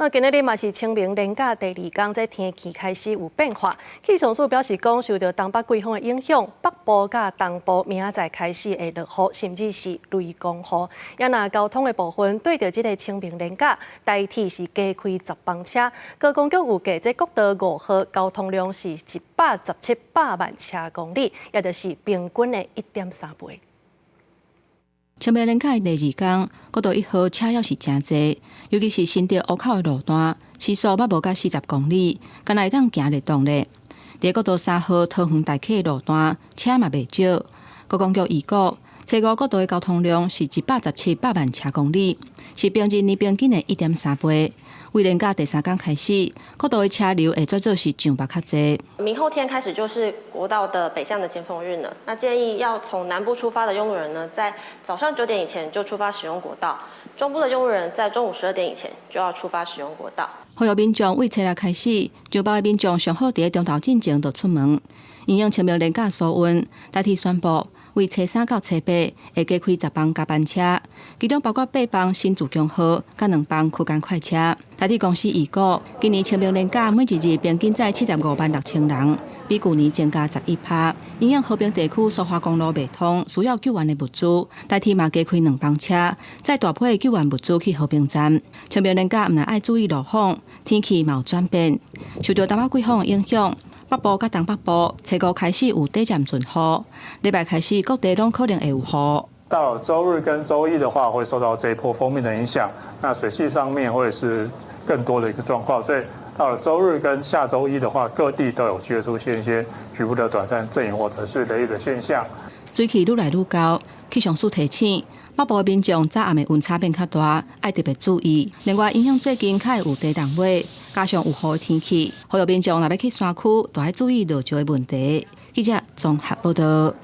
那今仔日嘛是清明連假第二工，這天氣開始有變化。氣象署表示講，受著東北季風的影響，北部佮東部明仔載開始會落雨，甚至是雷公雨。也若交通的部分，對著這个清明連假，台鐵是加開10班車，高公局預計這國道5號交通量是117百萬車公里，也就是平均的1.3倍。清明連假第二工，國道1號車猶是誠濟，尤其是新竹湖口的路段，時速猶無到40公里，敢若會當行會動咧。佇國道3號桃園大溪的路段，車嘛袂少。觀光局預估，初五國道的交通量是117百萬車公里，是平日年平均的1.3倍。為連假第三工開始，國道的車流會轉做是上北較濟。明後天開始就是國道的北向的尖峰日了。那建議要從南部出發的用路人呢，在早上9點以前就出發使用國道；中部的用路人在中午12點以前就要出發使用國道。呼籲民眾為初六開始，上北的民眾上好佇中晝進前就出門。因應清明連假疏運，台鐵宣布為初三到初八會加開10班加班車，其中包括8班新自強號、佮2班區間快車。台鐵公司預估，今年清明連假每一日平均載75萬6千人，比舊年增加11趴。因應和平地區蘇花公路袂通，需要救援的物資，台鐵嘛加開2班車，載大批的救援物資去和平站。清明連假毋但愛注意路況，天氣嘛有轉變，受著東北季風的影響，北部佮東北部初五開始有短暫陣雨，禮拜開始各地攏可能會有雨。到週日跟週一的話，會受到這一波鋒面的影響，那水汽上面會是更多的一個狀況，所以到了週日跟下週一的話，各地都有機會出現一些局部的短暫陣雨或者是雷雨的現象。水汽愈來愈厚，氣象署提醒北部的民眾早暗的溫差變較大，愛特別注意。另外，影響最近較會有低重尾，加上有雨的天氣，呼籲民眾若欲去山區，都愛注意落石的問題。記者綜合報道。